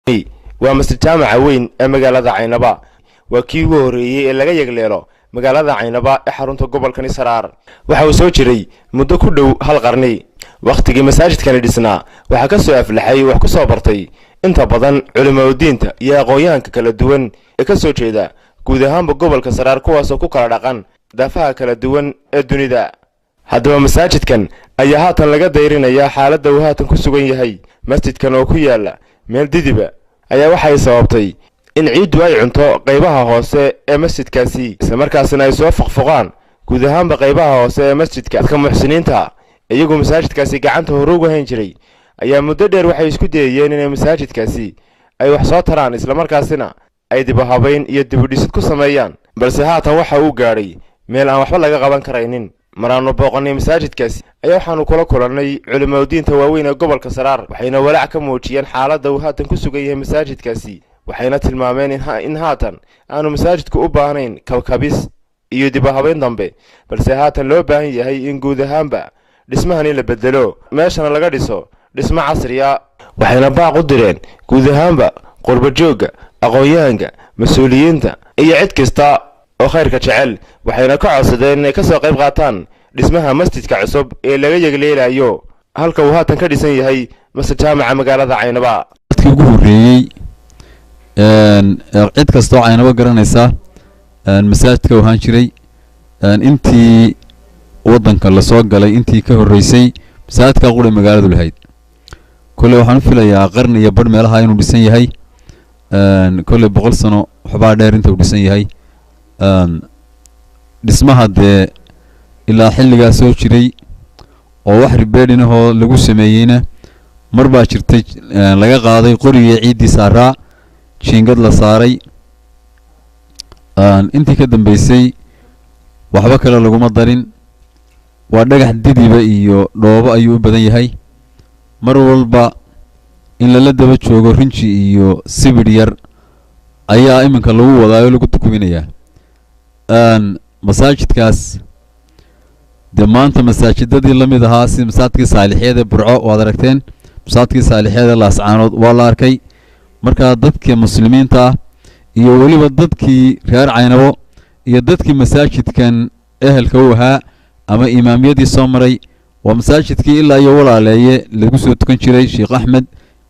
Waa masjid jaamaca weyn ee magaalada Caynaba. Waa kii ugu horreeyey ee laga yegleelo magaalada Caynaba ee xarunta gobolkani Saraar. Waxa uu soo jiray muddo ku dhow hal qarni. Wakhtigii masaajidkani dhisnaa waxaa ka soo aflaxay, wax ku soo bartay inta badan culimaudiinta iyo aqoon-yahanka kala duwan ee ka soo jeeda guud ahaanba gobolka Saraar, kuwaasoo ku kala dhaqan daafaha kala duwan ee dunida. Haddaba masaajidkan ayaa haatan laga dayrinayaa xaaladda uu haatan ku sugan yahay. Masjidkan oo ku yaala meel didiba ayaa waxay sababtay in ciiddu ay cunto qaybaha hoose ee masjidkaasi, islamarkaasina ay soo foqfoqaan guud ahaanba qaybaha hoose ee masjidka. Dadka muxsiniinta iyagu masaajidkaasi gacanta hore uga hayn jiray ayaa muddo dheer waxay isku dayayeen inay masaajidkaasi ay wax soo taraan, islamarkaasina ay dibu habayn iyo dibudhisid ku sameeyaan, balse haatan waxa uu gaadhay meel aan waxba laga qaban karaynin. Maraannu booqannay masaajidkaasi ayaa waxaanu kula kulannay culimaudiinta waaweyn ee gobolka Saraar, waxayna walaac ka muujiyeen xaaladda uu haatan ku sugan yahay masaajidkaasi, waxayna tilmaameen in haatan aanu masaajidku u baahnayn kabkabis iyo dibu habayn dambe, balse haatan loo baahan yahay in guud ahaanba dhismahani la bedelo, meeshana laga dhiso dhismo casriya. Waxayna baaq u direen guud ahaanba qurbajoogga, aqoon-yahanka, mas-uuliyiinta iyo cid kasta oo khayrka jecel, waxayna ka codsadeen inay ka soo qayb qaataan dhismaha masjidka cusub ee laga yegleelayo halka uu haatan ka dhisan yahay masjid jaamaca magaalada Caynaba. Dadkii ugu horreeyey, cid kastoo Caynabo garanaysa, masaajidka u ahaan jiray intii waddanka lasoo galay, intii ka horreysay masaajidka qura magaaladu lahayd. Kolley waxaan u filayaa qarni iyo badh meelaha inuu dhisan yahay, kolley 100 sano waxbaa dheer inta uu dhisan yahay. Dhismaha dee ilaa xilligaa soo jiray oo wax ribeedhinahoo lagu sameeyeyna mar baa jirtay laga qaaday qorigii ciiddii saaraa, jiingad la saaray. Intii ka dambeysay waxba kale laguma darin. Waa dhagax didiba iyo dhoobo ayuu u badan yahay. Mar walba in lala daba joogo rinji iyo sibidh yar ayaa iminka lagu wadaayo, lagu tukuminayaa masaajidkaas. Dee maanta masaajidadii la mid ahaa sida masaajidkii Saalixyeed ee Burco waad aragteen, masaajidkii Saalixyeed ee Laascaanood waa la arkay. Marka dadkii muslimiinta ah iyo weliba dadkii reer Caynabo iyo dadkii masaajidkan ehelka u ahaa ama imaamiyadii soo maray, waa masaajidkii ilaa iyo walaaleeye lagu soo tukan jiray, Sheekh Axmed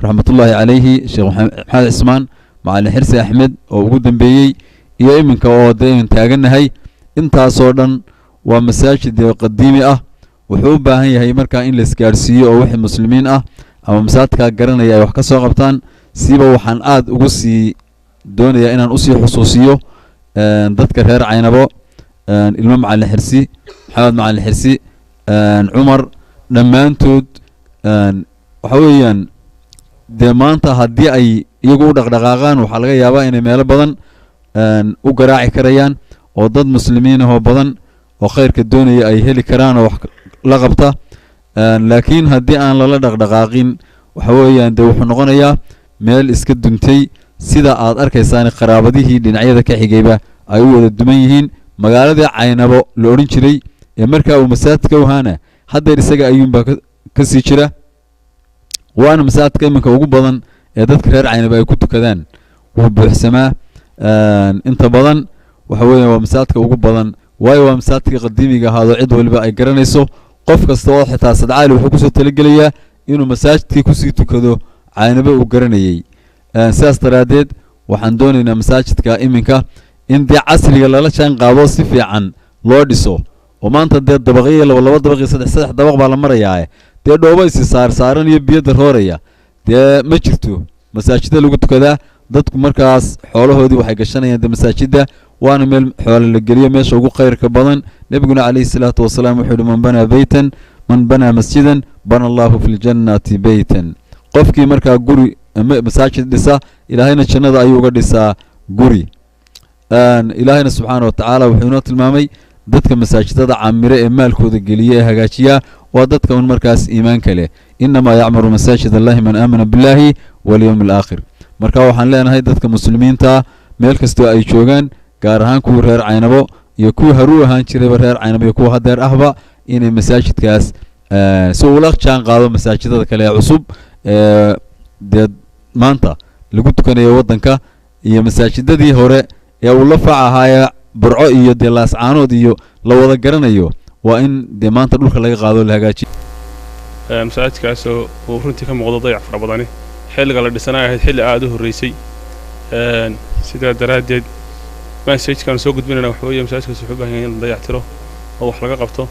raxmatullaahi calayhi, Sheekh Maxamed Cismaan, Macalin Xirsi Axmed oo ugu dambeeyey, iyo iminka oo dee aynu taagannahay. Intaasoo dhan waa masaajid dee qadiimi ah. Wuxuu u baahan yahay markaa in la isgaadhsiiyo oo wixii muslimiin ah ama masaajidkaa garanaya ay wax ka soo qabtaan. Siiba waxaan aad ugu sii doonayaa inaan usii xusuusiyo dadka reer Caynabo, ilmo Macalin Xirsi, Maxamed Macalin Xirsi, Cumar, dhammaantood. Waxa weeyaan dee maanta haddii ay iyagu u dhaqdhaqaaqaan, waxaa laga yaabaa inay meelo badan u garaaci karayaan oo dad muslimiin ahoo badan oo khayrka doonaya ay heli karaan oo wax la qabta. Laakiin haddii aan lala dhaqdhaqaaqin, waxa weeyaan dee wuxuu noqonayaa meel iska duntay, sida aad arkaysaan qaraabadihii dhinacyada ka xigayba ay u wada duman yihiin. Magaaladii Caynabo la odhan jiray ee markaa uu masaajidka u ahaana haddeer isaga ayuunbaa ka sii jira, waana masaajidka iminka ugu badan ee dadka reer Caynabo ay ku tukadaan. Wuu buuxsamaa inta badan. Waxa weeya waa masaajidka ugu badan, waayo waa masaajidka qadiimiga ahaado cid waliba ay garanayso. Qof kasta oo xitaa sadcaali wuxuu kusoo talagelayaa inuu masaajidkii kusii tukado Caynabo uu garanayey. Sidaas daraaddeed waxaan doonaynaa masaajidka iminka in dee casriga lala jaan qaado, si fiican loo dhiso, oo maanta dee dabaqyo, laba laba dabaq iyo saddex saddex dabaq baa la marayaae, dee dhoobo isi saar saaran iyo biyo darooraya dee ma jirto masaajida lagu tukadaa. Dadku markaas xoolahoodii waxay gashanayaan dee masaajida, waana meel xoolo la geliyo meesha ugu khayrka badan. Nebiguna calayhi salaatu wasalaam wuxuu yihi: "Man banaa beytan, man banaa masjidan, bana Allahu fi ljannati beytan." Qofkii markaa guri masaajid dhisa, Ilaahayna jannada ayuu uga dhisaa guri. Ilaahayna subxaana wa tacaala wuxuu inoo tilmaamay dadka masaajidada camire ee maalkooda geliya ee hagaajiya waa dadka un markaas iimaanka leh: "Inamaa yacmuru masaajid Allahi man aamana billahi walyowmi alaakhir." Marka waxaan leenahay dadka muslimiinta meel kastoo ay joogaan, gaar ahaan kuwii reer Caynabo iyo kuwii haruu ahaan jirayba reer Caynabo iyo kuwa hadeer ahba, inay masaajidkaas si ula jaan qaado masaajidada kale ee cusub ee dee maanta Lagu tukanayo waddanka iyo masaajidadii hore ee uu la faac ahaayee Burco iyo dee Laascaanood iyo la wada garanayo, waa in dee maanta dhulka laga qaado, la hagaajiyo. Masaajidkaasoo uu runtii ka muuqdo dayac fara badani. Xilliga la dhisanay ahayd xilli aada u horreysay. Sidaa daraaddeed masaajidkaan soo gudbinayna waxa weeye masaajidkaas wuxuu u baahan yahay in la dayactiro oo wax laga qabto.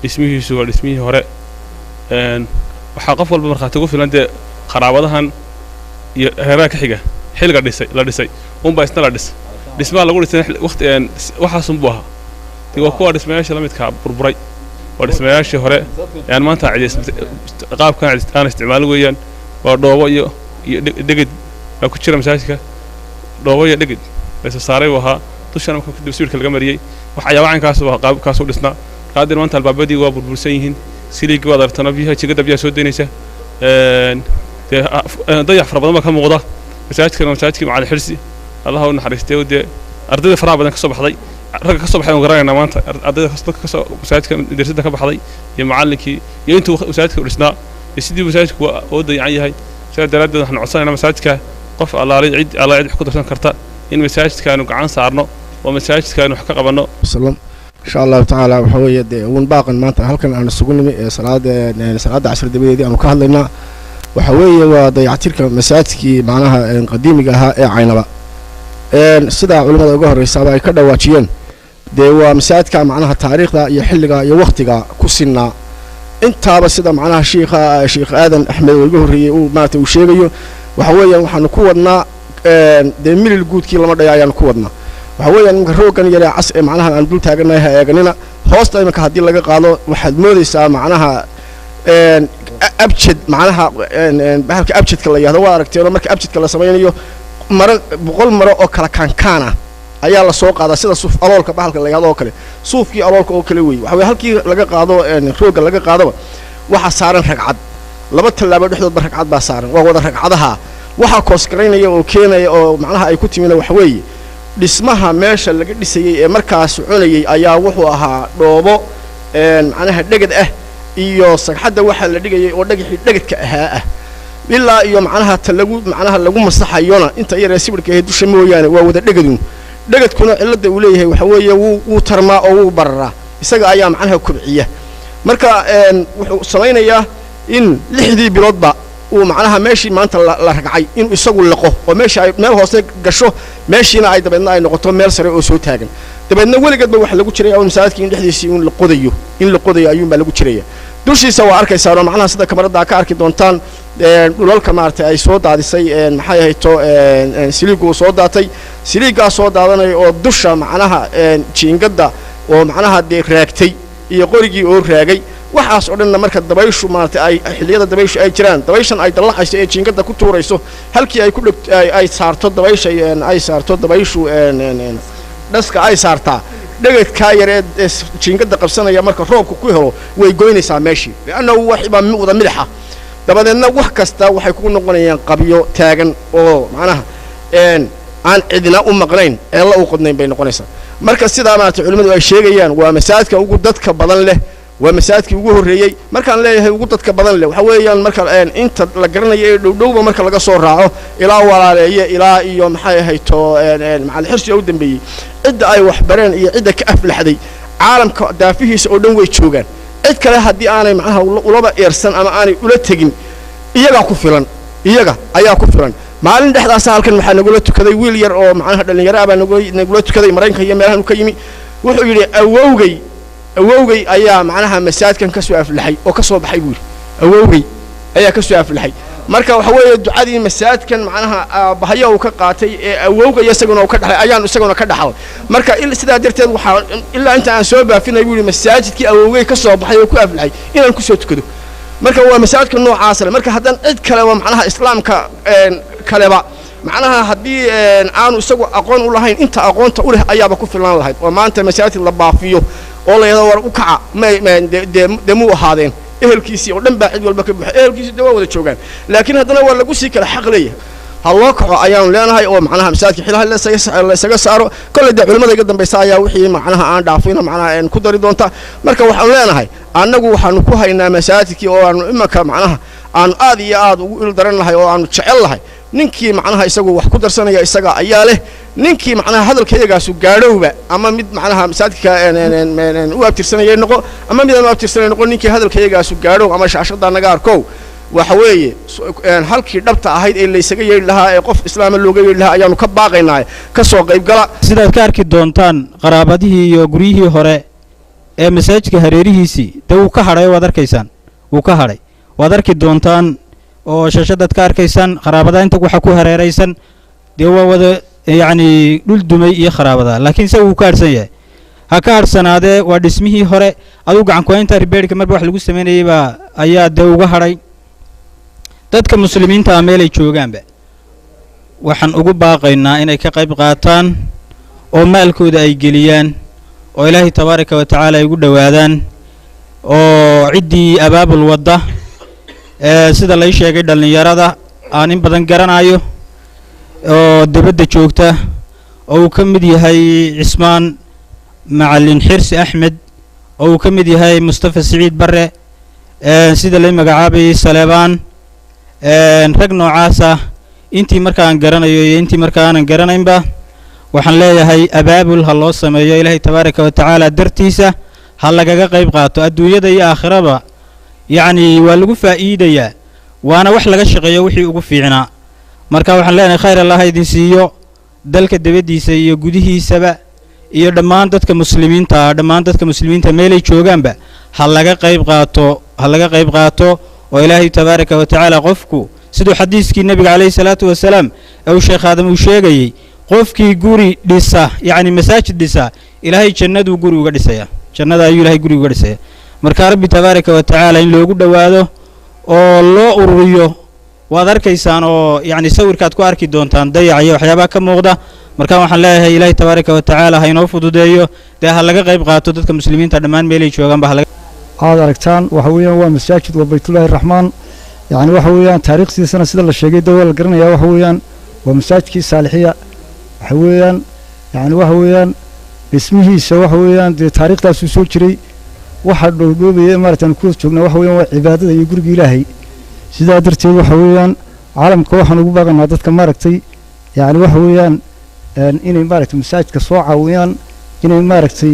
Dhismihiisu waa dhismihii hore. Waxaa qof walba markhaati ugu filan dee kharaabadahan iyo reeraha ka xiga xilliga dhisay la dhisay unbaa isna la dhisay, dhismaha lagu dhisay waqti waxaasunbuu ahaa. Dee waa kuwa dhismayaasha la midkaa burburay, waa dhismayaashii hore aan maanta cidi qaabkan aan isticmaalin weeyaan. Waa dhoobo iyo dheged baa ku jira masaajidka, dhoobo iyo dheged laysa saaray buu ahaa. Dushana marka kadib sawirka laga mariyey waxyaaba caynkaas baa qaabkaas u dhisnaa. Qaadir maanta albaabadii waa burbursan yihiin, siliigii waad aragtana, biyaha jingada biyaha soo daynaysa. Dee dayac fara badan baa ka muuqda masaajidkan. Masaajidkii Macalin Xirsi, Allaha u naxariistay, dee ardayda faraha badan ka soo baxday, ragga ka soo baxay waan garanaynaa maanta, ardayda dadka kasoo masaajidka madrasadda ka baxday iyo macallinkii iyo intuu masaajidka u dhisnaa iyo sidii masaajidku oo dayacan yahay. Sidaa daraaddeed waxaan codsanaynaa masaajidka qof allaalay cid alla cid wax ku darsan karta in masaajidkaanu gacan saarno oo masaajidkaanu wax ka qabanno. Wasalam. Insha Allahu tacaala waxa weeye dee uun baaqan maanta halkan aan isugu nimi ee salaada casr dabadeedii aanu ka hadlaynaa waxa weeye waa dayactirka masaajidkii macnaha qadiimiga ahaa ee Caynaba. Sidaa culimmada uga horreysaaba ay ka dhawaajiyeen, dee waa masaajidka macnaha taariikhda iyo xilliga iyo wakhtiga ku sinnaa intaaba, sida macnaha shiikha Sheikh Aadan Axmed oo iga horreeyey uu maarata uu sheegayo. Waxa weeyaan waxaanu ku wadnaa dee milil guudkii lama dhaya ayaanu ku wadnaa. Waxa weeyaan iminka rooggan yaree cas ee macnaha aan dul taaganahay ha eeganina. Hoosta iminka haddii laga qaado waxaad moodaysaa macnaha abjad, macnaha bahalka abjadka la yihahdo waa aragteenoo. Marka abjadka la samaynayo maro 100 maro oo kala kaankaan ah ayaa la soo qaadaa, sida suuf aloolka bahalka la yihahdo oo kale, suufkii aloolka oo kale weeye. Waxa weye halkii laga qaado roogga laga qaadaba waxaa saaran ragcad, laba tallaabo dhexdoodba ragcad baa saaran, waa wada ragcadaha. Waxaa koosgaraynaya oo keenaya oo macnaha ay ku timina waxa weeye dhismaha meesha laga dhisayey ee markaa soconayey ayaa wuxuu ahaa dhoobo macnaha dheged ah iyo sagxadda waxaa la dhigayay oo dhagaxii dhegedka ahaa ah, ilaa iyo macnaha ta lagu macnaha lagu masaxayona inta yaree sibirhka ahayd dusha mooyaane waa wada dhegedun. Dhegedkuna cilladda uu leeyahay waxa weeye wuu tarmaa oo wuu bararaa, isaga ayaa macnaha kobciya. Marka wuxuu samaynayaa in 6dii biloodba uu macnaha meeshii maanta la ragcay inuu isagu liqo oo meesha ay meel hoose gasho, meeshiina ay dabeedna ay noqoto meel sare oo soo taagan. Dabeedna weligeedba waxa lagu jiraya un masaajidka in dhexdiisii in la qodayo, in la qodayo ayuunbaa lagu jiraya. Dushiisa waa arkaysaanoo macnaha sida kamarada ka arki doontaan dhulalka maaragtay ay soo daadisay, maxay ahayto, siliiggu uu soo daatay, siliiggaa soo daadanaya oo dusha macnaha jiingadda oo macnaha dee raagtay iyo qorigii oo raagay. Waxaas oo dhanna marka dabayshu maaragtay ay xilliyada dabayshu ay jiraan, dabayshan ay dallaxayso ee jiingadda ku tuurayso, halkii ay ku dheg ay saarto dabaysha, ay saarto dabayshu dhaska ay saartaa, dhegedkaa yar ee jiingadda qabsanaya marka roobku ku helo way goynaysaa meeshii, li'annahu wax baa wada midaxa. Dabadeedna wax kasta waxay ku noqonayaan qabyo taagan oo macnaha aan cidina u maqnayn, ceella u qodnayn bay noqonaysaa. Marka sidaa maaragtay culimmadu ay sheegayaan, waa masaajidka ugu dadka badan leh, waa masaajidkii ugu horreeyey. Markaan leeyahay ugu dadka badan leh, waxa weeyaan marka inta la garanayo ee dhowdhowba marka laga soo raaco ilaa Walaaleeye ilaa iyo maxay ahayto Macalin Xirsi oo u dambeeyey, cidda ay wax bareen iyo cidda ka aflaxday caalamka daafihiisa oo dhan way joogaan. Cid kale haddii aanay macnaha ulaba eersan ama aanay ula tegin, iyagaa ku filan, iyaga ayaa ku filan. Maalin dhexdaasa halkan waxaa nagula tukaday wiil yar oo macnaha dhallinyaro ah baa nagula tukaday, Maraykanka iyo meelahan ka yimi. Wuxuu yidhi awowgay ayaa macnaha masaajidkan ka soo aflaxay oo ka soo baxay buu yidhi, awowgay ayaa ka soo aflaxay. Marka waxa weeye ducadii masaajidkan macnaha aabahaya uu ka qaatay ee awowgay isaguna uu ka dhaxlay ayaan isaguna ka dhaxlay. Marka sidaa darteed waxaa ilaa inta aan soo baafinay buu yidhi masaajidkii awowgay ka soo baxay oo ku aflaxay inaan kusoo tukado. Marka waa masaajidka noocaas leh. Marka haddaan cid kaleba macnaha islaamka kaleba macnaha haddii aanu isagu aqoon u lahayn, inta aqoonta u leh ayaaba ku filnaan lahayd oo maanta masaajid la baafiyo oo la yidhahdo war u kaca dee muu ahaadeen. Ehelkiisii oo dhan baa cid walba ka buuxa, ehelkiisii dee waa wada joogaan, laakiin haddana waa lagu sii kala xaq leeyahay. Ha loo kaco ayaanu leenahay oo macnaha masaajidka xilaha la isaga saaro. Kolley dee culimmada iga dambaysa ayaa wixii macnaha aan dhaafina macnaha ku dari doonta. Marka waxaanu leenahay annagu waxaanu ku haynaa masaajidkii oo aanu imanka macnaha aanu aad iyo aad ugu il daran lahay oo aanu jecel lahay. Ninkii macnaha isagu wax ku darsanaya isaga ayaa leh. Ninkii macnaha hadalkayagaasu gaadhowba, ama mid macnaha masaajidka u abtirsanayay noqo ama midaan u abtirsanay noqo, ninkii hadalkayagaasu gaadhow ama shaashadaa naga arkow, waxa weeye halkii dhabta ahayd ee laysaga yeedhi lahaa ee qof islaama looga yeedhi lahaa ayaanu ka baaqaynaa, ka soo qaybgala. Sidaad ka arki doontaan, qaraabadihii iyo guryihii hore ee masaajidka hareerihiisii dee wuu ka hadhay. Waad arkaysaan, wuu ka hadhay. Waad arki doontaan oo shaashadaad ka arkaysaan kharaabadaha inta waxa ku hareeraysan dee waa wada yacni dhul dumay iyo kharaabadaha, laakiin isaga wuu ka hadhsan yahay. Ha ka hadhsanaadee, waa dhismihii hore aduu gacankuhaynta repairka marba wax lagu samaynayay baa ayaa dee uga hadhay. Dadka Muslimiinta ah meelay joogaanba waxaan ugu baaqaynaa inay ka qayb qaataan oo maalkooda ay geliyaan oo Ilaahay tabaaraka wa tacaala ay ugu dhowaadaan, oo ciddii abaabul wadda ee sida lay sheegay dhallinyarada aan in badan garanayo oo dibadda joogta, oo uu ka mid yahay Cismaan Macalin Xirsi Axmed, oo uu ka mid yahay Mustafa Siciid Barre, sida lay magacaabayay Saleebaan, rag noocaas ah, intii markaan garanayo iyo intii marka aanan garanaynba, waxaan leeyahay abaabul ha loo sameeyo. Ilaahay tabaaraka wa tacaala dartiisa ha lagaga qayb qaato. Adduunyada iyo aakhiraba yacni waa lagu faa'iidayaa, waana wax laga shaqeeyo wixii ugu fiicnaa. Marka waxaan leenahay khayr Allah ha idin siiyo, dalka dibaddiisa iyo gudihiisaba iyo dhammaan dadka Muslimiinta ah. Dhammaan dadka Muslimiinta meelay joogaanba ha laga qayb qaato, ha laga qayb qaato. Oo Ilaahay tabaaraka wa tacaala qofku siduu xadiiskii Nebiga calayhi salaatu wasalaam ee uu Sheekh Aadam uu sheegayey, qofkii guri dhisa, yacni masaajid dhisa, Ilaahay jannaduu guri uga dhisaya, jannada ayuu Ilahay guri uga dhisaya. Marka Rabbi tabaaraka wa tacaala in loogu dhowaado oo loo ururiyo. Waad arkaysaan oo yacni sawirkaad ku arki doontaan dayac iyo waxyaabaha ka muuqda. Marka waxaan leeyahay Ilaahay tabaaraka wa tacaala ha inoo fududeeyo. Dee ha laga qayb qaato, dadka Muslimiinta dhammaan meelay joogaanba ha laga Aad aragtaan waxa weeyaan waa masaajid, waa Baytullaahi Raxmaan. Yacni waxa weeyaan taariikhdiisana sida la sheegay dee waa la garanayaa. Waxa weeyaan waa masaajidkii Saalixiya. Waxa weeyaan yacni waxa weeyaan dhismihiisa waxa weeyaan dee taariikhdaasuu soo jiray. Waxa dhowdhoobaya maaragta aan ku hoos joognaa waxa weeyaan waa cibaadada iyo guriga Ilaahay. Sidaa darteed waxa weeyaan caalamka waxaan ugu baaqanaa dadka maaragtay yacni waxa weeyaan inay maaragtay masaajidka soo caawiyaan, inay maaragtay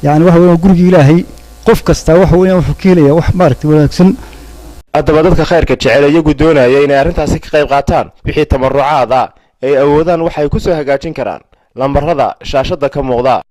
yacni waxa weeyaan guriga Ilaahay qof kastaa waxa weeyaan wuxuu ka helayaa wax maaragtay wanaagsan. Haddaba dadka khayrka jecel iyagu doonaya inay arrintaasi ka qayb qaataan, wixii tabarucaad ah ay awoodaan waxay ku soo hagaajin karaan lambarada shaashadda ka muuqda.